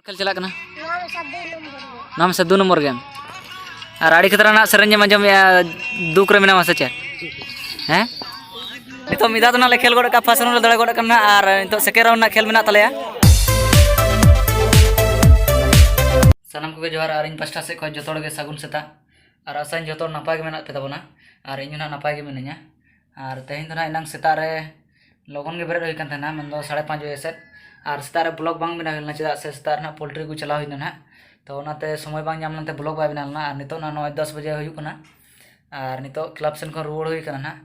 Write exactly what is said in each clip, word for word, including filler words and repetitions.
ᱠᱷᱮᱞ ᱪᱟᱞᱟᱜ ᱠᱟᱱᱟ? ᱱᱚᱣᱟ ᱢᱟ ᱥᱮ ᱫᱩ ᱱᱚᱢᱵᱚᱨ ᱜᱮᱢ᱾ ᱟᱨ ᱟᱹᱰᱤ ᱠᱷᱟᱛᱨᱟ ᱨᱮᱱᱟᱜ ᱥᱮᱨᱮᱧ ᱮᱢ ᱟᱸᱡᱚᱢᱮᱜᱼᱟ, ᱫᱩᱠ ᱨᱮ ᱢᱮᱱᱟᱢᱟ ᱥᱮ ᱪᱮᱫ? ᱦᱮᱸ? ᱱᱤᱛᱚᱜ ᱢᱤᱫ ᱫᱷᱟᱣ ᱫᱚ ᱱᱟᱜ ᱞᱮ ᱠᱷᱮᱞ ᱜᱚᱫ ᱠᱟᱜᱼᱟ, first round ᱞᱮ ᱫᱟᱲᱮ ᱜᱚᱫ ᱠᱟᱜᱼᱟ ᱱᱟᱜ, ᱟᱨ ᱱᱤᱛᱚᱜ second round ᱨᱮᱱᱟᱜ ᱠᱷᱮᱞ ᱢᱮᱱᱟᱜ ᱛᱟᱞᱮᱭᱟ᱾ ᱥᱟᱱᱟᱢ ᱠᱚᱜᱮ ᱡᱚᱦᱟᱨ, ᱟᱨ ᱤᱧ ᱯᱟᱥᱴᱟ ᱥᱮᱫ ᱠᱷᱚᱱ ᱡᱚᱛᱚ ᱦᱚᱲ ᱜᱮ ᱥᱟᱹᱜᱩᱱ ᱥᱮᱛᱟᱜ᱾ ᱟᱨ ᱟᱥᱟᱧ ᱡᱚᱛᱚ ᱦᱚᱲ ᱱᱟᱯᱟᱭ ᱜᱮ ᱢᱮᱱᱟᱜ ᱯᱮ ᱛᱟᱵᱚᱱᱟ, ᱟᱨ ᱤᱧ ᱦᱚᱸ ᱱᱟᱜ ᱱᱟᱯᱟᱭ ᱜᱮ ᱢᱤᱱᱟᱹᱧᱟ᱾ ᱟᱨ ᱛᱮᱦᱮᱧ ᱫᱚ ᱱᱟᱜ ᱮᱱᱟᱝ ᱥᱮᱛᱟᱜ ᱨᱮ ᱞᱚᱜᱚᱱ ᱜᱮ ᱵᱮᱨᱮᱫ ᱦᱩᱭ ᱠᱟᱱ ᱛᱟᱦᱮᱱᱟ, ᱢᱮᱱᱫᱚ ᱥᱟᱲᱮ ᱯᱟᱸᱪ ᱵᱟᱡᱮ ᱥᱮᱫ᱾ ᱟᱨ ᱥᱮᱛᱟᱜ ᱨᱮ vlog ᱵᱟᱝ ᱵᱮᱱᱟᱣ ᱦᱩᱭ ᱞᱮᱱᱟ, ᱪᱮᱫᱟᱜ ᱥᱮ ᱥᱮᱛᱟᱜ ᱨᱮ ᱱᱟᱜ poultry ᱠᱚ ᱪᱟᱞᱟᱣ ᱦᱩᱭ ᱞᱮᱱᱟ ᱱᱟᱜ, ᱛᱚ ᱚᱱᱟᱛᱮ ᱥᱚᱢᱚᱭ ᱵᱟᱝ ᱧᱟᱢ ᱞᱮᱱᱛᱮ vlog ᱵᱟᱭ ᱵᱮᱱᱟᱣ ᱞᱮᱱᱟ᱾ ᱟᱨ ᱱᱤᱛᱚᱜ ᱱᱟᱜ ᱱᱚᱜᱼᱚᱭ ᱫᱚᱥ ᱵᱟᱡᱮ ᱦᱩᱭᱩᱜ ᱠᱟᱱᱟ, ᱟᱨ ᱱᱤᱛᱚᱜ club ᱥᱮᱱ ᱠᱷᱚᱱ ᱨᱩᱣᱟᱹᱲ ᱦᱩᱭ ᱠᱟᱱᱟ ᱱᱟᱜ᱾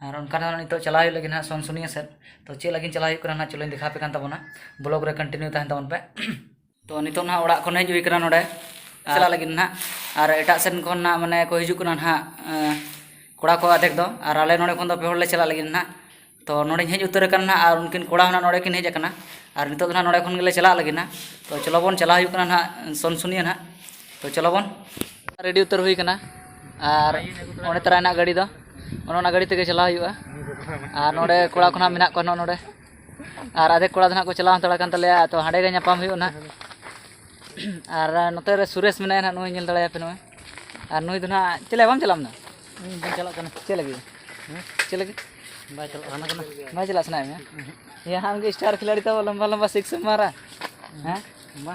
ᱟᱨ ᱚᱱᱠᱟ ᱫᱚ ᱱᱤᱛᱚᱜ ᱪᱟᱞᱟᱣ ᱦᱩᱭᱩᱜ ᱞᱟᱹᱜᱤᱫ ᱱᱟᱜ ᱥᱚᱱᱥᱩᱱᱤᱭᱟᱹ ᱥᱮᱫ᱾ ᱛᱚ ᱪᱮᱫ ᱞᱟᱹᱜᱤᱫ ᱪᱟᱞᱟᱣ ᱦᱩᱭᱩᱜ ᱠᱟᱱᱟ ᱱᱟᱜ, ᱪᱚᱞᱚᱧ ᱫᱮᱠᱷᱟᱣ ᱟᱯᱮ ᱠᱟᱱ ᱛᱟᱵᱚᱱᱟ, vlog ᱨᱮ continue ᱛᱟᱦᱮᱱ ᱛᱟᱵᱚᱱ ᱯᱮ᱾ ᱛᱚ ᱱᱤᱛᱚᱜ ᱱᱟᱦᱟᱜ ᱚᱲᱟᱜ ᱠᱷᱚᱱ ᱦᱮᱡ ᱦᱩᱭ ᱠᱟᱱᱟ ᱱᱚᱰᱮ ᱟᱨ ᱪᱟᱞᱟᱜ ᱞᱟᱹᱜᱤᱫ ᱱᱟᱦᱟᱜ᱾ ᱟᱨ ᱮᱴᱟᱜ ᱥᱮᱱ ᱠᱷᱚᱱ ᱱᱟᱦᱟᱜ ᱢᱟᱱᱮ ᱠᱚ ᱦᱤᱡᱩᱜ ᱠᱟᱱᱟ ᱱᱟᱦᱟᱜ, ᱮᱸ, ᱠᱚᱲᱟ ᱠᱚ ᱟᱫᱷᱮᱠ ᱫᱚ, ᱟᱨ ᱟᱞᱮ ᱱᱚᱰᱮ ᱠᱷᱚᱱ ᱫᱚ ᱯᱮ ᱦᱚᱲ ᱞᱮ ᱪᱟᱞᱟᱜ ᱞᱟᱹᱜᱤᱫ ᱱᱟᱦᱟᱜ᱾ ᱛᱚ ᱱᱚᱰᱮᱧ ᱦᱮᱡ ᱩᱛᱟᱹᱨ ᱟᱠᱟᱱᱟ ᱱᱟᱦᱟᱜ, ᱟᱨ ᱩᱱᱠᱤᱱ ᱠᱚᱲᱟ ᱦᱚᱸ ᱱᱟᱦᱟᱜ ᱱᱚᱰᱮ ᱠᱤᱱ ᱦᱮᱡ ᱟᱠᱟᱱᱟ, ᱟᱨ ᱱᱤᱛᱚᱜ ᱫᱚ ᱱᱟᱦᱟᱜ ᱱᱚᱰᱮ ᱠᱷᱚᱱ ᱜᱮᱞᱮ ᱪᱟᱞᱟᱜ ᱞᱟᱹᱜᱤᱫ ᱱᱟᱦᱟᱜ᱾ ᱛᱚ ᱪᱚᱞᱚ ᱵᱚᱱ ᱪᱟᱞᱟᱣ ᱦᱩᱭᱩᱜ ᱠᱟᱱᱟ ᱱᱟᱦᱟᱜ ᱥᱚᱱᱥᱩᱱᱤᱭᱟᱹ ᱱᱟᱦᱟᱜ᱾ ᱛᱚ ᱪᱚᱞᱚ ᱵᱚᱱ᱾ Ready ᱩᱛᱟᱹᱨ ᱦᱩᱭ ᱠᱟᱱᱟ, ᱟᱨ ᱚᱸᱰᱮ ᱛᱟᱨᱟ ᱨᱮᱱᱟᱜ ᱜᱟᱹᱰᱤ ᱫᱚ, ᱚᱱᱮ ᱚᱱᱟ ᱜᱟᱹᱰᱤ ᱛᱮᱜᱮ ᱪᱟᱞᱟᱣ ᱦᱩᱭᱩᱜᱼᱟ᱾ ᱟᱨ ᱱᱚᱰᱮ ᱠᱚᱲᱟ ᱠᱚ ᱱᱟᱦᱟᱜ ᱢᱮᱱᱟᱜ ᱠᱚᱣᱟ ᱱᱚᱜᱼᱚ ᱱᱚᱰᱮ, ᱟᱨ ᱟᱫᱷᱮᱠ ᱠᱚᱲᱟ ᱫᱚ ᱱᱟᱦᱟᱜ ᱠᱚ ᱪᱟᱞᱟᱣ ᱦᱟᱛᱟᱲ ᱟᱠᱟᱱ ᱛᱟᱞᱮᱭᱟ, ᱛᱚ ᱦᱟᱸᱰᱮ ᱜᱮ ᱧᱟᱯᱟᱢ ᱦᱩᱭᱩᱜᱼᱟ ᱱᱟᱦᱟᱜ᱾ ᱟᱨ ᱱᱚᱛᱮ ᱨᱮ ᱥᱩᱨᱮᱥ ᱢᱮᱱᱟᱭᱟ ᱱᱟᱦᱟᱜ, ᱱᱩᱭ ᱧᱮᱞ ᱫᱟᱲᱮᱭᱟᱯᱮ ᱱᱚᱜᱼᱚᱭ᱾ ᱟᱨ ᱱᱩᱭ ᱫᱚ ᱱᱟᱦᱟᱜ ᱪᱮᱫ ᱞᱟᱹᱜᱤᱫ ᱵᱟᱢ ᱪᱟᱞᱟᱜ ᱠᱟᱱᱟ? ᱤᱧ ᱵᱟᱹᱧ ᱪᱟᱞᱟᱜ ᱠᱟᱱᱟ᱾ ᱪᱮᱫ ᱞᱟᱹᱜᱤᱫ? ᱦᱮᱸ? ᱪᱮᱫ ᱞᱟᱹᱜᱤᱫ? ᱵᱟᱭ ᱪᱟᱞᱟᱜ ᱥᱟᱱᱟ ᱠᱟᱱᱟ᱾ ᱵᱟᱭ ᱪᱟᱞᱟᱜ ᱥᱟᱱᱟᱭᱮᱫ ᱢᱮᱭᱟ? ᱩᱦᱩᱸ᱾ ᱭᱟ, ᱟᱢ ᱜᱮ star ᱠᱷᱤᱞᱟᱲᱤ ᱛᱟᱵᱚ, ᱞᱚᱢᱵᱟ ᱞᱚᱢᱵᱟ six ᱮᱢ ᱢᱟᱨᱟ᱾ ᱦᱮᱸ? ᱵᱟ᱾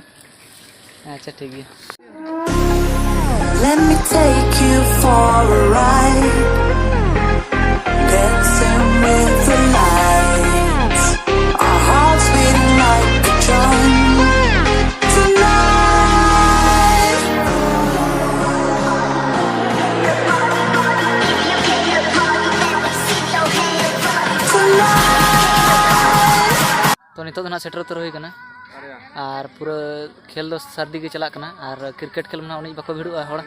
ᱟᱪᱪᱷᱟ, ᱴᱷᱤᱠ ᱜᱮᱭᱟ᱾ Let me take you for a ride. Dancing with the lights. Our hearts beating like a drum. Tonight. Tonight. ᱛᱚ ᱱᱤᱛᱚᱜ ᱫᱚ ᱱᱟᱦᱟᱜ ᱥᱮᱴᱮᱨ ᱩᱛᱟᱹᱨ ᱦᱩᱭ ᱠᱟᱱᱟ, ᱟᱨ ᱯᱩᱨᱟᱹ ᱠᱷᱮᱞ ᱫᱚ ᱥᱟᱹᱨᱫᱤ ᱜᱮ ᱪᱟᱞᱟᱜ ᱠᱟᱱᱟ᱾ ᱟᱨ cricket ᱠᱷᱮᱞ ᱢᱟ ᱱᱟᱦᱟᱜ ᱩᱱᱟᱹᱜ ᱵᱟᱠᱚ ᱵᱷᱤᱲᱚᱜᱼᱟ ᱦᱚᱲ,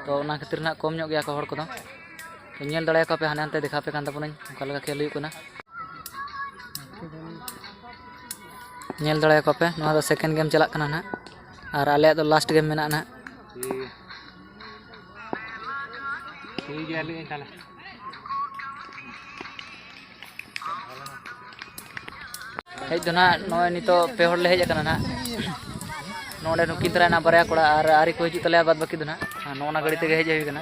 ᱛᱚ ᱚᱱᱟ ᱠᱷᱟᱹᱛᱤᱨ ᱱᱟᱦᱟᱜ ᱠᱚᱢ ᱧᱚᱜ ᱜᱮᱭᱟ ᱠᱚ ᱦᱚᱲ ᱠᱚᱫᱚ᱾ ᱛᱚ ᱧᱮᱞ ᱫᱟᱲᱮᱭᱟᱠᱚ ᱯᱮ, ᱦᱟᱱᱮ ᱦᱟᱱᱛᱮ ᱫᱮᱠᱷᱟᱣ ᱯᱮ ᱠᱟᱱ ᱛᱟᱵᱚᱱᱟᱹᱧ ᱚᱠᱟ ᱞᱮᱠᱟ ᱠᱷᱮᱞ ᱦᱩᱭᱩᱜ ᱠᱟᱱᱟ᱾ ᱧᱮᱞ ᱫᱟᱲᱮᱭᱟᱠᱚ ᱯᱮ, ᱱᱚᱣᱟ ᱫᱚ second game ᱪᱟᱞᱟᱜ ᱠᱟᱱᱟ ᱱᱟᱦᱟᱜ, ᱟᱨ ᱟᱞᱮᱭᱟᱜ ᱫᱚ last game ᱢᱮᱱᱟᱜᱼᱟ ᱱᱟᱦᱟᱜ᱾ ᱴᱷᱤᱠ ᱜᱮᱭᱟ᱾ ᱴᱷᱤᱠ ᱜᱮᱭᱟ, ᱞᱟᱹᱭᱟᱹᱧ ᱛᱟᱦᱞᱮ᱾ ᱦᱮᱡ ᱫᱚ ᱱᱟᱦᱟᱜ ᱱᱚᱜᱼᱚᱭ ᱱᱤᱛᱚᱜ ᱯᱮ ᱦᱚᱲ ᱞᱮ ᱦᱮᱡ ᱟᱠᱟᱱᱟ ᱱᱟᱦᱟᱜ᱾ ᱱᱚᱰᱮ ᱱᱩᱠᱤᱱ ᱛᱟᱨᱟᱭᱮᱱᱟ ᱵᱟᱨᱭᱟ ᱠᱚᱲᱟ, ᱟᱨ ᱟᱹᱣᱨᱤ ᱠᱚ ᱦᱤᱡᱩᱜ ᱛᱟᱞᱮᱭᱟ ᱵᱟᱫ ᱵᱟᱹᱠᱤ ᱫᱚ ᱱᱟᱦᱟᱜ᱾ ᱟᱨ ᱱᱚᱜᱼᱚ ᱱᱟ ᱜᱟᱹᱰᱤ ᱛᱮᱜᱮ ᱦᱮᱡ ᱦᱩᱭ ᱠᱟᱱᱟ᱾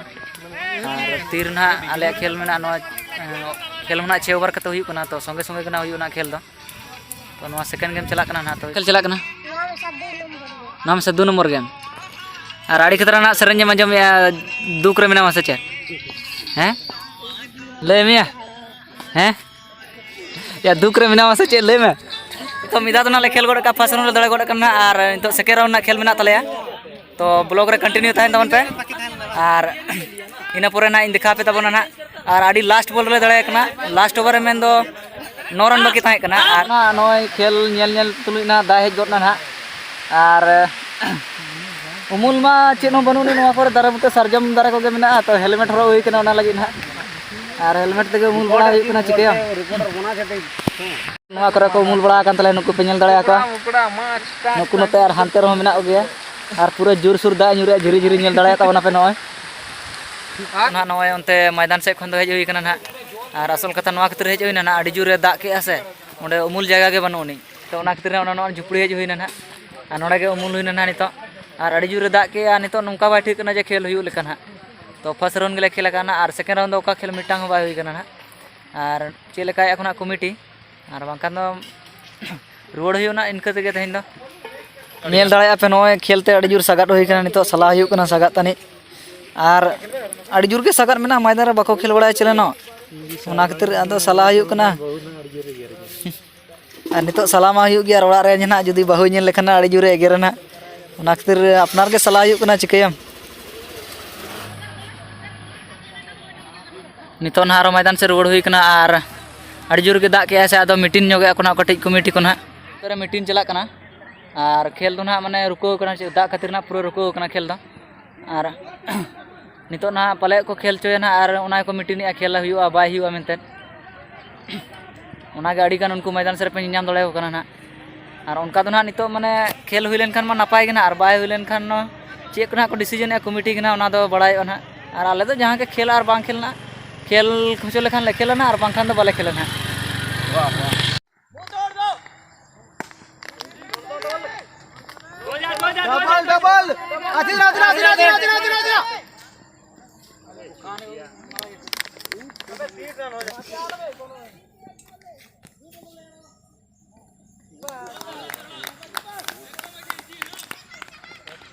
ᱟᱨ ᱛᱤᱨ ᱱᱟᱦᱟᱜ ᱟᱞᱮᱭᱟᱜ ᱠᱷᱮᱞ ᱢᱮᱱᱟᱜᱼᱟ, ᱱᱚᱣᱟ, ᱮᱸ, ᱠᱷᱮᱞ ᱢᱟ ᱱᱟᱦᱟᱜ ᱪᱷᱮ over ᱠᱟᱛᱮ ᱦᱩᱭᱩᱜ ᱠᱟᱱᱟ, ᱛᱚ ᱥᱚᱸᱜᱮ ᱥᱚᱸᱜᱮ ᱜᱮ ᱱᱟᱦᱟᱜ ᱦᱩᱭᱩᱜᱼᱟ ᱱᱟᱦᱟᱜ ᱠᱷᱮᱞ ᱫᱚ᱾ ᱛᱚ ᱱᱚᱣᱟ second game ᱪᱟᱞᱟᱜ ᱠᱟᱱᱟ ᱱᱟᱦᱟᱜ᱾ ᱛᱚ ᱠᱷᱮᱞ ᱪᱟᱞᱟᱜ ᱠᱟᱱᱟ? ᱱᱚᱣᱟ ᱢᱟ ᱥᱟᱛ ᱫᱩ ᱱᱚᱢᱵᱚᱨ ᱜᱮ᱾ ᱟᱨ ᱟᱹᱰᱤ ᱠᱷᱟᱛᱨᱟ ᱱᱟᱦᱟᱜ ᱥᱮᱨᱮᱧ ᱮᱢ ᱟᱸᱡᱚᱢᱮᱜᱼᱟ, ᱫᱩᱠ ᱨᱮ ᱢᱮᱱᱟᱢᱟ ᱥᱮ ᱪᱮᱫ? ᱦᱮᱸ? ᱞᱟᱹᱭ ᱢᱮᱭᱟ? ᱦᱮᱸ? ᱭᱟ, ᱫᱩᱠ ᱨᱮ ᱢᱮᱱᱟᱢᱟ ᱥᱮ ᱪᱮᱫ? ᱞᱟᱹᱭ ᱢᱮ᱾ ᱛᱚ ᱢᱤᱫ ᱫᱷᱟᱣ ᱫᱚ ᱱᱟᱦᱟᱜ ᱞᱮ ᱠᱷᱮᱞ ᱜᱚᱫ ᱠᱟᱜᱼᱟ, first round ᱞᱮ ᱫᱟᱲᱮ ᱜᱚᱫ ᱠᱟᱱᱟ ᱱᱟᱦᱟᱜ, ᱟᱨ ᱱᱤᱛᱚᱜ second round ᱱᱟᱦᱟᱜ ᱠᱷᱮᱞ ᱢᱮᱱᱟᱜ ᱛᱟᱞᱮᱭᱟ᱾ ᱛᱚ vlog ᱨᱮ continue ᱛᱟᱦᱮᱱ ᱛᱟᱵᱚᱱ ᱯᱮ, ᱟᱨ ᱤᱱᱟᱹ ᱯᱚᱨᱮ ᱱᱟᱦᱟᱜ ᱤᱧ ᱫᱮᱠᱷᱟᱣ ᱟᱯᱮ ᱛᱟᱵᱚᱱᱟ ᱱᱟᱦᱟᱜ᱾ ᱟᱨ ᱟᱹᱰᱤ last ball ᱨᱮᱞᱮ ᱫᱟᱲᱮᱭᱟᱜ ᱠᱟᱱᱟ, last over ᱨᱮ ᱢᱮᱱᱫᱚ ᱱᱚ run ᱵᱟᱹᱠᱤ ᱛᱟᱦᱮᱸ ᱠᱟᱱᱟ᱾ ᱟᱨ ᱱᱚᱜᱼᱚᱭ ᱠᱷᱮᱞ ᱧᱮᱞ ᱧᱮᱞ ᱛᱩᱞᱩᱡ ᱱᱟᱦᱟᱜ ᱫᱟᱜ ᱦᱮᱡ ᱜᱚᱫ ᱱᱟ ᱱᱟᱦᱟᱜ, ᱟᱨ ᱩᱢᱩᱞ ᱢᱟ ᱪᱮᱫ ᱦᱚᱸ ᱵᱟᱹᱱᱩᱜ ᱟᱹᱱᱤᱡ ᱱᱚᱣᱟ ᱠᱚᱨᱮ, ᱫᱟᱨᱮ ᱵᱩᱴᱟᱹ ᱥᱟᱨᱡᱚᱢ ᱫᱟᱨᱮ ᱠᱚᱜᱮ ᱢᱮᱱᱟᱜᱼᱟ, ᱛᱚ helmet ᱦᱚᱨᱚᱜ ᱦᱩᱭ ᱠᱟᱱᱟ ᱚᱱᱟ ᱞᱟᱹᱜᱤᱫ ᱱᱟᱦᱟᱜ, ᱟᱨ helmet ᱛᱮᱜᱮ ᱩᱢᱩᱞ ᱵᱟᱲᱟ ᱦᱩᱭᱩᱜ ᱠᱟᱱᱟ, ᱪᱤᱠᱟᱹᱭᱟᱢ? ᱱᱚᱣᱟ ᱠᱚᱨᱮ ᱠᱚ ᱩᱢᱩᱞ ᱵᱟᱲᱟ ᱟᱠᱟᱱ ᱛᱟᱞᱮᱭᱟ, ᱱᱩᱠᱩ ᱯᱮ ᱧᱮᱞ ᱫᱟᱲᱮᱭᱟᱠᱚᱣᱟ, ᱱᱩᱠᱩ ᱱᱚᱛᱮ ᱟᱨ ᱦᱟᱱᱛᱮ ᱨᱮᱦᱚᱸ ᱢᱮᱱᱟᱜ ᱠᱚᱜᱮᱭᱟ, ᱟᱨ ᱯᱩᱨᱟᱹ ᱡᱳᱨᱥᱳᱨ ᱫᱟᱜ ᱧᱩᱨᱮᱜᱼᱟ, ᱡᱷᱤᱨᱤ ᱡᱷᱤᱨᱤ ᱧᱮᱞ ᱫᱟᱲᱮᱭᱟᱜ ᱛᱟᱵᱚᱱᱟᱯᱮ ᱱᱚᱜᱼᱚᱭ᱾ ᱱᱟᱦᱟᱜ ᱱᱚᱜᱼᱚᱭ ᱚᱱᱛᱮ ᱢᱚᱭᱫᱟᱱ ᱥᱮᱫ ᱠᱷᱚᱱ ᱫᱚ ᱦᱮᱡ ᱦᱩᱭ ᱠᱟᱱᱟ ᱱᱟᱦᱟᱜ, ᱟᱨ ᱟᱥᱚᱞ ᱠᱟᱛᱷᱟ ᱱᱚᱣᱟ ᱠᱷᱟᱹᱛᱤᱨ ᱦᱮᱡ ᱦᱩᱭᱱᱟ ᱱᱟᱦᱟᱜ, ᱟᱹᱰᱤ ᱡᱳᱨᱮ ᱫᱟᱜ ᱠᱮᱜᱼᱟ ᱥᱮ, ᱚᱸᱰᱮ ᱩᱢᱩᱞ ᱡᱟᱭᱜᱟ ᱜᱮ ᱵᱟᱹᱱᱩᱜ ᱟᱹᱱᱤᱡ, ᱛᱚ ᱚᱱᱟ ᱠᱷᱟᱹᱛᱤᱨ ᱱᱚᱜᱼᱚ ᱱᱚᱣᱟ ᱡᱷᱩᱯᱲᱤ ᱦᱮᱡ ᱦᱩᱭᱱᱟ ᱱᱟᱦᱟᱜ, ᱟᱨ ᱱᱚᱰᱮ ᱜᱮ ᱩᱢᱩᱞ ᱦᱩᱭᱱᱟ ᱱᱟᱦᱟᱜ ᱱᱤᱛᱚᱜ᱾ ᱟᱨ ᱟᱹᱰᱤ ᱡᱳᱨᱮ ᱫᱟᱜ ᱠᱮᱜᱼᱟ, ᱱᱤᱛᱚᱜ ᱱᱚᱝᱠᱟ ᱵᱟᱭ ᱴᱷᱤᱠ ᱠᱟᱱᱟ ᱡᱮ ᱠᱷᱮᱞ ᱦᱩᱭᱩᱜ ᱞᱮᱠᱟ ᱱᱟᱦᱟᱜ, ᱛᱚ first round ᱜᱮᱞᱮ ᱠᱷᱮᱞ ᱟᱠᱟᱫᱼᱟ ᱱᱟᱦᱟᱜ, ᱟᱨ second round ᱫᱚ ᱚᱠᱟ ᱠᱷᱮᱞ ᱢᱤᱫᱴᱟᱝ ᱦᱚᱸ ᱵᱟᱭ ᱦᱩᱭ ᱠᱟᱱᱟ ᱱᱟᱦᱟᱜ᱾ ᱟᱨ ᱪᱮᱫ ᱞᱮᱠᱟᱭᱮᱫ ᱠᱚ ᱱᱟᱦᱟᱜ ᱠᱚᱢᱤᱴᱤ, ᱟᱨ ᱵᱟᱝᱠᱷᱟᱱ ᱫᱚ ᱨᱩᱣᱟᱹᱲ ᱦᱩᱭᱩᱜᱼᱟ ᱱᱟᱦᱟᱜ ᱤᱱᱠᱟᱹ ᱛᱮᱜᱮ ᱛᱮᱦᱮᱧ ᱫᱚ᱾ ᱧᱮᱞ ᱫᱟᱲᱮᱭᱟᱜᱼᱟ ᱯᱮ, ᱱᱚᱜᱼᱚᱭ ᱠᱷᱮᱞ ᱛᱮ ᱟᱹᱰᱤ ᱡᱳᱨ ᱥᱟᱜᱟᱫ ᱦᱩᱭ ᱠᱟᱱᱟ, ᱱᱤᱛᱚᱜ ᱥᱟᱞᱟ ᱦᱩᱭᱩᱜ ᱠᱟᱱᱟ ᱥᱟᱜᱟᱫ ᱛᱟᱹᱱᱤᱡ, ᱟᱨ ᱟᱹᱰᱤ ᱡᱳᱨ ᱜᱮ ᱥᱟᱜᱟᱫ ᱢᱮᱱᱟᱜᱼᱟ, ᱢᱚᱭᱫᱟᱱ ᱨᱮ ᱵᱟᱠᱚ ᱠᱷᱮᱞ ᱵᱟᱲᱟᱭᱟ ᱪᱮᱞᱮ ᱦᱚᱸ, ᱚᱱᱟ ᱠᱷᱟᱹᱛᱤᱨ ᱟᱫᱚ ᱥᱟᱞᱟ ᱦᱩᱭᱩᱜ ᱠᱟᱱᱟ᱾ ᱟᱨ ᱱᱤᱛᱚᱜ ᱥᱟᱞᱟ ᱢᱟ ᱦᱩᱭᱩᱜ ᱜᱮᱭᱟ, ᱟᱨ ᱚᱲᱟᱜ ᱨᱮ ᱱᱟᱦᱟᱜ ᱡᱩᱫᱤ ᱵᱟᱹᱦᱩᱭ ᱧᱮᱞ ᱞᱮᱠᱷᱟᱱ ᱟᱹᱰᱤ ᱡᱳᱨᱮ ᱮᱜᱮᱨᱟ ᱱᱟᱦᱟᱜ, ᱚᱱᱟ ᱠᱷᱟᱹᱛᱤᱨ ᱟᱯᱱᱟᱨ ᱜᱮ ᱥᱟᱞᱟ ᱦᱩᱭᱩᱜ ᱠᱟᱱᱟ, ᱪᱤᱠᱟᱹᱭᱟᱢ᱾ ᱱᱤᱛᱚᱜ ᱱᱟᱦᱟᱜ ᱟᱨᱚ ᱢᱚᱭᱫᱟᱱ ᱥᱮᱫ ᱨᱩᱣᱟᱹᱲ ᱦᱩᱭ ᱠᱟᱱᱟ, ᱟᱨ ᱟᱹᱰᱤ ᱡᱳᱨ ᱜᱮ ᱫᱟᱜ ᱠᱮᱜᱼᱟᱭ ᱥᱮ, ᱟᱫᱚ meeting ᱧᱚᱜᱮᱜᱼᱟ ᱠᱚ ᱱᱟᱦᱟᱜ ᱠᱟᱹᱴᱤᱡ ᱠᱚᱢᱤᱴᱤ ᱠᱚ ᱱᱟᱦᱟᱜ᱾ ᱱᱚᱛᱮ ᱨᱮ meeting ᱪᱟᱞᱟᱜ ᱠᱟᱱᱟ, ᱟᱨ ᱠᱷᱮᱞ ᱫᱚ ᱱᱟᱦᱟᱜ ᱢᱟᱱᱮ ᱨᱩᱠᱟᱹᱣ ᱠᱟᱱᱟ, ᱪᱮᱫ ᱫᱟᱜ ᱠᱷᱟᱹᱛᱤᱨ ᱱᱟᱦᱟᱜ ᱯᱩᱨᱟᱹ ᱨᱩᱠᱟᱹᱣ ᱠᱟᱱᱟ ᱠᱷᱮᱞ ᱫᱚ᱾ ᱟᱨ ᱱᱤᱛᱚᱜ ᱱᱟᱦᱟᱜ ᱯᱟᱞᱮᱫ ᱠᱚ ᱠᱷᱮᱞ ᱦᱚᱪᱚᱭᱟ ᱱᱟᱦᱟᱜ, ᱟᱨ ᱚᱱᱟ ᱜᱮᱠᱚ meeting ᱮᱜᱼᱟ, ᱠᱷᱮᱞ ᱦᱩᱭᱩᱜᱼᱟ ᱵᱟᱭ ᱦᱩᱭᱩᱜᱼᱟ ᱢᱮᱱᱛᱮ᱾ ᱚᱱᱟᱜᱮ ᱟᱹᱰᱤᱜᱟᱱ ᱩᱱᱠᱩ ᱢᱚᱭᱫᱟᱱ ᱥᱮᱫ ᱨᱮᱯᱮ ᱧᱮᱧᱟᱢ ᱫᱟᱲᱮᱭᱟᱠᱚ ᱠᱟᱱᱟ ᱱᱟᱦᱟᱜ᱾ ᱟᱨ ᱚᱱᱠᱟ ᱫᱚ ᱱᱟᱦᱟᱜ ᱱᱤᱛᱚᱜ ᱢᱟᱱᱮ ᱠᱷᱮᱞ ᱦᱩᱭ ᱞᱮᱱᱠᱷᱟᱱ ᱢᱟ ᱱᱟᱯᱟᱭ ᱜᱮ ᱱᱟᱦᱟᱜ, ᱟᱨ ᱵᱟᱭ ᱦᱩᱭ ᱞᱮᱱᱠᱷᱟᱱ ᱪᱮᱫ ᱠᱚ ᱱᱟᱦᱟᱜ ᱠᱚ decision ᱮᱜᱼᱟ ᱠᱚᱢᱤᱴᱤ ᱜᱮ ᱱᱟᱦᱟᱜ, ᱚᱱᱟ ᱫᱚ ᱵᱟᱲᱟᱭᱚᱜᱼᱟ ᱱᱟᱦᱟᱜ᱾ ᱟᱨ ᱟᱞᱮ ᱫᱚ ᱡᱟᱦᱟᱸ ᱜᱮ ᱠᱷᱮᱞ ᱟᱨ ᱵᱟᱝ ᱠᱷᱮᱞ ᱱᱟᱦᱟᱜ, ᱠᱷᱮᱞ ᱦᱚᱪᱚ ᱞᱮᱠᱷᱟᱱ ᱞᱮ ᱠᱷᱮᱞᱟ ᱱᱟᱦᱟᱜ, ᱟᱨ ᱵᱟᱝᱠᱷᱟᱱ ᱫᱚ ᱵᱟᱞᱮ ᱠᱷᱮᱞᱟ ᱱᱟᱦᱟᱜ᱾ Double double. आधी आधी आधी आधी आधी आधी आधी।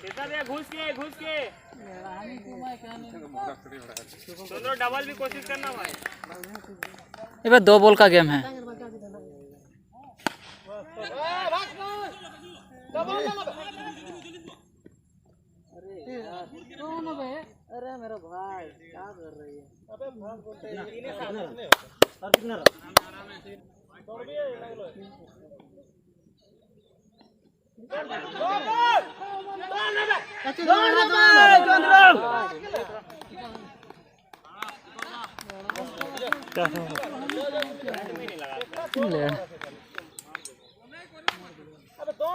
कितना दिया? घुस के, घुस के। दोनों डबल भी कोशिश करना भाई। ये बस दो बॉल का गेम है। अरे यार, कौन है बे? अरे मेरा भाई, क्या कर रही है? अबे भाग बोलते हैं। और कितना रहा?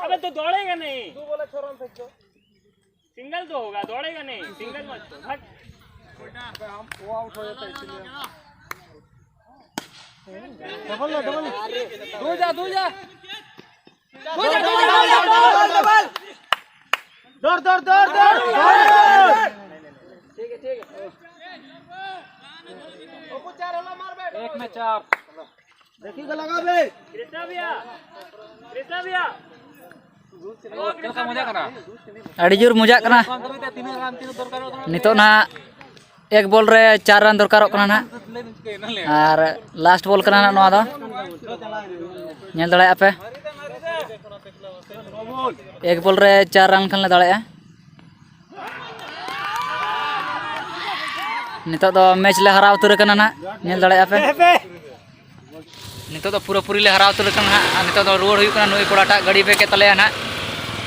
अबे तो दौड़ेगा नहीं। सिंगल तो होगा, दौड़ेगा नहीं, सिंगल मत तो, हट। डबल ना, डबल। दो जा, दो जा। दो जा, दो जा, दो जा, दो जा, दो जा। दौड़, दौड़, दौड़, दौड़। ठीक है, ठीक है। एक में चार। देखिए, लगा बे। कृष्णा भैया, कृष्णा भैया। ᱟᱹᱰᱤ ᱡᱳᱨ ᱢᱚᱡᱟᱜ ᱠᱟᱱᱟ᱾ ᱱᱤᱛᱚᱜ ᱱᱟᱦᱟᱜ ᱮᱠ ᱵᱚᱞ ᱨᱮ ᱪᱟᱨ ᱨᱟᱱ ᱫᱚᱨᱠᱟᱨᱚᱜ ᱠᱟᱱᱟ ᱱᱟᱦᱟᱜ᱾ ᱟᱨ ᱞᱟᱥᱴ ᱵᱚᱞ ᱠᱟᱱᱟ ᱱᱟᱦᱟᱜ ᱱᱚᱣᱟ ᱫᱚ᱾ ᱧᱮᱞ ᱫᱟᱲᱮᱭᱟᱜᱼᱟ ᱯᱮ, ᱮᱠ ᱵᱚᱞ ᱨᱮ ᱪᱟᱨ ᱨᱟᱱ ᱠᱷᱟᱱ ᱞᱮ ᱫᱟᱲᱮᱭᱟᱜᱼᱟ᱾ ᱱᱤᱛᱚᱜ ᱫᱚ ᱢᱮᱪ ᱞᱮ ᱦᱟᱨᱟᱣ ᱩᱛᱟᱹᱨ ᱟᱠᱟᱱᱟ ᱱᱟᱦᱟᱜ, ᱧᱮᱞ ᱫᱟᱲᱮᱭᱟᱜᱼᱟ ᱯᱮ᱾ ᱱᱤᱛᱚᱜ ᱫᱚ ᱯᱩᱨᱟᱹᱯᱩᱨᱤ ᱞᱮ ᱦᱟᱨᱟᱣ ᱩᱛᱟᱹᱨ ᱟᱠᱟᱱᱟ ᱱᱟᱦᱟᱜ᱾ ᱟᱨ ᱱᱤᱛᱚᱜ ᱫᱚ ᱨᱩᱣᱟᱹᱲ ᱦᱩᱭᱩᱜ ᱠᱟᱱᱟ, ᱱᱩᱭ ᱠᱚᱲᱟᱴᱟᱜ ᱜᱟᱹᱰᱤ ᱵᱮ ᱠᱮᱫ ᱛᱟᱞᱮᱭᱟ ᱱᱟᱦᱟᱜ᱾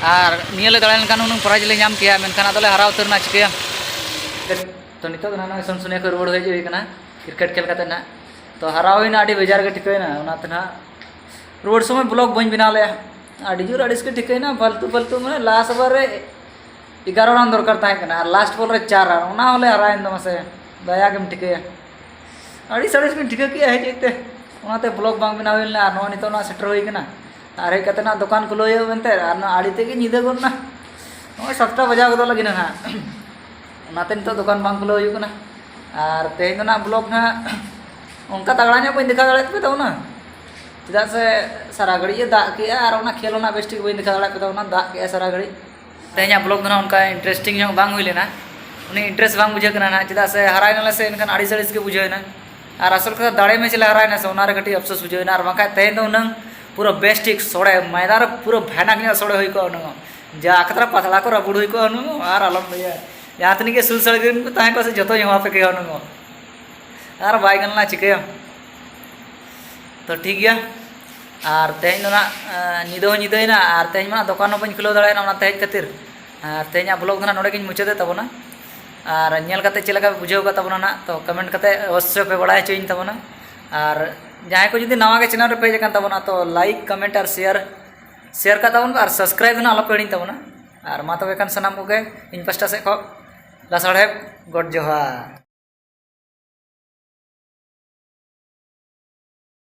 ᱟᱨ ᱱᱤᱭᱟᱹ ᱞᱮ ᱫᱟᱲᱮ ᱞᱮᱱᱠᱷᱟᱱ ᱦᱩᱱᱟᱹᱝ ᱯᱨᱟᱭᱤᱡᱽ ᱞᱮ ᱧᱟᱢ ᱠᱮᱭᱟ, ᱢᱮᱱᱠᱷᱟᱱ ᱟᱫᱚ ᱞᱮ ᱦᱟᱨᱟᱣ ᱩᱛᱟᱹᱨ ᱮᱱᱟ, ᱪᱤᱠᱟᱹᱭᱟᱢ᱾ ᱛᱚ ᱱᱤᱛᱚᱜ ᱫᱚ ᱱᱟᱦᱟᱜ ᱱᱚᱜᱼᱚᱭ ᱥᱩᱱᱥᱩᱱᱤᱭᱟᱹ ᱠᱷᱚᱱ ᱨᱩᱣᱟᱹᱲ ᱦᱮᱡ ᱦᱩᱭ ᱠᱟᱱᱟ ᱠᱨᱤᱠᱮᱴ ᱠᱷᱮᱞ ᱠᱟᱛᱮ ᱱᱟᱦᱟᱜ᱾ ᱛᱚ ᱦᱟᱨᱟᱣ ᱦᱩᱭᱱᱟ, ᱟᱹᱰᱤ ᱵᱮᱡᱟᱨ ᱜᱮ ᱴᱷᱤᱠᱟᱹᱭᱮᱱᱟ, ᱚᱱᱟᱛᱮ ᱱᱟᱦᱟᱜ ᱨᱩᱣᱟᱹᱲ ᱥᱚᱢᱚᱭ ᱵᱞᱚᱜ ᱵᱟᱹᱧ ᱵᱮᱱᱟᱣ ᱞᱮᱜᱼᱟ᱾ ᱟᱹᱰᱤ ᱡᱳᱨ ᱟᱹᱲᱤᱥ ᱜᱮ ᱴᱷᱤᱠᱟᱹᱭᱮᱱᱟ, ᱯᱷᱟᱞᱛᱩ ᱯᱷᱟᱞᱛᱩ, ᱢᱟᱱᱮ ᱞᱟᱥ ᱳᱵᱷᱟᱨ ᱨᱮ ᱮᱜᱟᱨᱚ ᱨᱟᱱ ᱫᱚᱨᱠᱟᱨ ᱛᱟᱦᱮᱸ ᱠᱟᱱᱟ ᱟᱨ ᱞᱟᱥᱴ ᱵᱚᱞ ᱨᱮ ᱪᱟᱨ ᱨᱟᱱ, ᱚᱱᱟ ᱦᱚᱸᱞᱮ ᱦᱟᱨᱟᱣᱮᱱ ᱫᱚ ᱢᱟᱥᱮ, ᱫᱟᱭᱟ ᱜᱮᱢ ᱴᱷᱤᱠᱟᱹᱭᱟ᱾ ᱟᱹᱲᱤᱥ ᱟᱹᱲᱤᱥ ᱜᱤᱧ ᱴᱷᱤᱠᱟᱹ ᱠᱮᱜᱼᱟ ᱦᱮᱡ ᱦᱮᱡ ᱛᱮ, ᱚᱱᱟᱛᱮ ᱵᱞᱚᱜ ᱵᱟᱝ ᱵᱮᱱᱟᱣ ᱦᱩᱭ ᱞᱮᱱᱟ᱾ ᱟᱨ ᱱᱚᱜᱼᱚᱭ ᱱᱤᱛᱚᱜ ᱱᱚᱣᱟ ᱥᱮᱴᱮᱨ ᱦᱩᱭ ᱠᱟᱱᱟ, ᱟᱨ ᱦᱮᱡ ᱠᱟᱛᱮ ᱱᱟᱜ ᱫᱚᱠᱟᱱ ᱠᱷᱩᱞᱟᱹᱣ ᱦᱩᱭᱩᱜᱼᱟ ᱢᱮᱱᱛᱮ, ᱟᱨ ᱱᱚᱣᱟ ᱟᱹᱲᱤ ᱛᱮᱜᱮ ᱧᱤᱫᱟᱹ ᱜᱚᱫ ᱱᱟ᱾ ᱱᱚᱜᱼᱚᱭ ᱥᱟᱛᱴᱟ ᱵᱟᱡᱟᱣ ᱜᱚᱫᱚᱜ ᱞᱟᱹᱜᱤᱫ ᱱᱟᱦᱟᱜ᱾ ᱚᱱᱟᱛᱮ ᱱᱤᱛᱚᱜ ᱫᱚᱠᱟᱱ ᱵᱟᱝ ᱠᱷᱩᱞᱟᱹᱣ ᱦᱩᱭᱩᱜ ᱠᱟᱱᱟ᱾ ᱟᱨ ᱛᱮᱦᱮᱧ ᱫᱚ ᱱᱟᱦᱟᱜ ᱵᱞᱚᱜ ᱱᱟᱦᱟᱜ ᱚᱱᱠᱟ ᱛᱟᱜᱲᱟ ᱧᱚᱜ ᱵᱟᱹᱧ ᱫᱮᱠᱷᱟᱣ ᱫᱟᱲᱮᱭᱟᱜ ᱛᱟᱯᱮ ᱛᱟᱵᱚᱱᱟ, ᱪᱮᱫᱟᱜ ᱥᱮ ᱥᱟᱨᱟ ᱜᱷᱟᱹᱲᱤᱡ ᱮ ᱫᱟᱜ ᱠᱮᱜᱼᱟ ᱟᱨ ᱚᱱᱟ ᱠᱷᱮᱞ ᱚᱱᱟ ᱵᱮᱥ ᱴᱷᱤᱠ ᱵᱟᱹᱧ ᱫᱮᱠᱷᱟᱣ ᱫᱟᱲᱮᱭᱟᱜ ᱯᱮ ᱛᱟᱵᱚᱱᱟ, ᱫᱟᱜ ᱠᱮᱜᱼᱟ ᱥᱟᱨᱟ ᱜᱷᱟᱹᱲᱤᱡ᱾ ᱛᱮᱦᱮᱧᱟᱜ ᱵᱞᱚᱜ ᱫᱚ ᱱᱟᱦᱟᱜ ᱚᱱᱠᱟ ᱤᱱᱴᱟᱨᱮᱥᱴᱤᱝ ᱧᱚᱜ ᱵᱟᱝ ᱦᱩᱭ ᱞᱮᱱᱟ, ᱩᱱᱤ ᱤᱱᱴᱟᱨᱮᱥᱴ ᱵᱟᱝ ᱵᱩᱡᱷᱟᱹᱜ ᱠᱟᱱᱟ ᱱᱟᱦᱟᱜ, ᱪᱮᱫᱟᱜ ᱥᱮ ᱦᱟᱨᱟᱭ ᱱᱟᱞᱮ ᱥᱮ ᱮᱱᱠᱷᱟᱱ ᱟᱹᱲᱤᱥ ᱟᱹᱲᱤᱥ ᱜᱮ ᱵᱩᱡᱷᱟᱹᱣ ᱮᱱᱟ᱾ ᱟᱨ ᱟᱥᱚᱞ ᱠᱟᱛᱷᱟ ᱫᱟᱲᱮ ᱢᱮᱪ ᱞᱮ ᱦᱟᱨᱟᱭ ᱱᱟ ᱥᱮ, ᱚᱱᱟ ᱨᱮ ᱠᱟᱹᱴᱤᱡ ᱟᱯᱥᱳᱥ ᱵᱩᱡᱷᱟᱹᱣ ᱮᱱᱟ, ᱟᱨ ᱵᱟᱝᱠᱷᱟᱡ ᱛᱮᱦᱮᱧ ᱫᱚ ᱦᱩᱱᱟᱹᱝ ᱯᱩᱨᱟᱹ ᱵᱮᱥ ᱴᱷᱤᱠ ᱥᱚᱲᱮ, ᱢᱚᱭᱫᱟᱱ ᱨᱮ ᱯᱩᱨᱟᱹ ᱵᱷᱟᱭᱱᱟᱠ ᱧᱚᱜ ᱥᱚᱲᱮ ᱦᱩᱭ ᱠᱚᱜᱼᱟ ᱦᱩᱱᱟᱹᱝ᱾ ᱡᱟ ᱠᱷᱟᱛᱨᱟ ᱯᱟᱛᱲᱟ ᱠᱚ ᱨᱟᱹᱯᱩᱫ ᱦᱩᱭ ᱠᱚᱜᱼᱟ ᱦᱩᱱᱟᱹᱝ, ᱟᱨ ᱟᱞᱚᱢ ᱞᱟᱹᱭᱟ, ᱡᱟᱦᱟᱸ ᱛᱤᱱᱟᱹᱜ ᱜᱮ ᱥᱩᱨ ᱥᱟᱺᱜᱤᱧ ᱨᱮᱱ ᱠᱚ ᱛᱟᱦᱮᱸ ᱠᱚᱜᱼᱟ ᱥᱮ, ᱡᱚᱛᱚᱧ ᱦᱚᱦᱚ ᱟᱯᱮ ᱠᱮᱭᱟ ᱦᱩᱱᱟᱹᱝ᱾ ᱟᱨ ᱵᱟᱭ ᱜᱟᱱ ᱞᱮᱱᱟ, ᱪᱤᱠᱟᱹᱭᱟᱢ? ᱛᱚ ᱴᱷᱤᱠ ᱜᱮᱭᱟ, ᱟᱨ ᱛᱮᱦᱮᱧ ᱫᱚ ᱱᱟᱜ ᱧᱤᱫᱟᱹ ᱦᱚᱸ ᱧᱤᱫᱟᱹᱭᱮᱱᱟ, ᱟᱨ ᱛᱮᱦᱮᱧ ᱢᱟ ᱱᱟᱜ ᱫᱚᱠᱟᱱ ᱦᱚᱸ ᱵᱟᱹᱧ ᱠᱷᱩᱞᱟᱹᱣ ᱫᱟᱲᱮᱭᱟᱜᱼᱟ ᱚᱱᱟ ᱛᱮᱦᱮᱧ ᱠᱷᱟᱹᱛᱤᱨ᱾ ᱟᱨ ᱛᱮᱦᱮᱧᱟᱜ ᱵᱞᱚᱜ ᱫᱚ ᱱᱟᱜ ᱱᱚᱰᱮ ᱜᱤᱧ ᱢᱩᱪᱟᱹᱫᱮᱫ ᱛᱟᱵᱚᱱᱟ᱾ ᱟᱨ ᱧᱮᱞ ᱠᱟᱛᱮ ᱪᱮᱫ ᱞᱮᱠᱟ ᱯᱮ ᱵᱩᱡᱷᱟᱹᱣ ᱠᱟᱫ ᱛᱟᱵᱚᱱᱟ ᱱᱟᱜ, ᱛᱚ ᱠᱚᱢᱮᱱᱴ ᱠᱟᱛᱮ ᱚᱵᱚᱥᱥᱳᱭ ᱯᱮ ᱵᱟᱲᱟᱭ ᱦᱚᱪᱚᱭᱤᱧ ᱛᱟᱵᱚᱱᱟ᱾ ᱟᱨ ᱡᱟᱦᱟᱸᱭ ᱠᱚ ᱡᱩᱫᱤ ᱱᱟᱣᱟ ᱜᱮ ᱪᱮᱱᱮᱞ ᱨᱮ ᱯᱮ ᱦᱮᱡ ᱟᱠᱟᱱ ᱛᱟᱵᱚᱱᱟ, ᱛᱚ ᱞᱟᱭᱤᱠ, ᱠᱚᱢᱮᱱᱴ ᱟᱨ ᱥᱮᱭᱟᱨ, ᱥᱮᱭᱟᱨ ᱠᱟᱜ ᱛᱟᱵᱚᱱ ᱯᱮ, ᱟᱨ ᱥᱟᱵᱥᱠᱨᱟᱭᱤᱵ ᱫᱚ ᱱᱟᱜ ᱟᱞᱚ ᱯᱮ ᱦᱤᱲᱤᱧ ᱛᱟᱵᱚᱱᱟ᱾ ᱟᱨ ᱢᱟ ᱛᱚᱵᱮ ᱠᱷᱟᱱ ᱥᱟᱱᱟᱢ ᱠᱚᱜᱮ ᱤᱧ ᱯᱟᱥᱴᱟ ᱥᱮᱫ ᱠᱷᱚᱱ ᱞᱟᱥᱟᱲᱦᱮᱫ ᱜᱚᱰ ᱡᱚᱦᱟᱨ᱾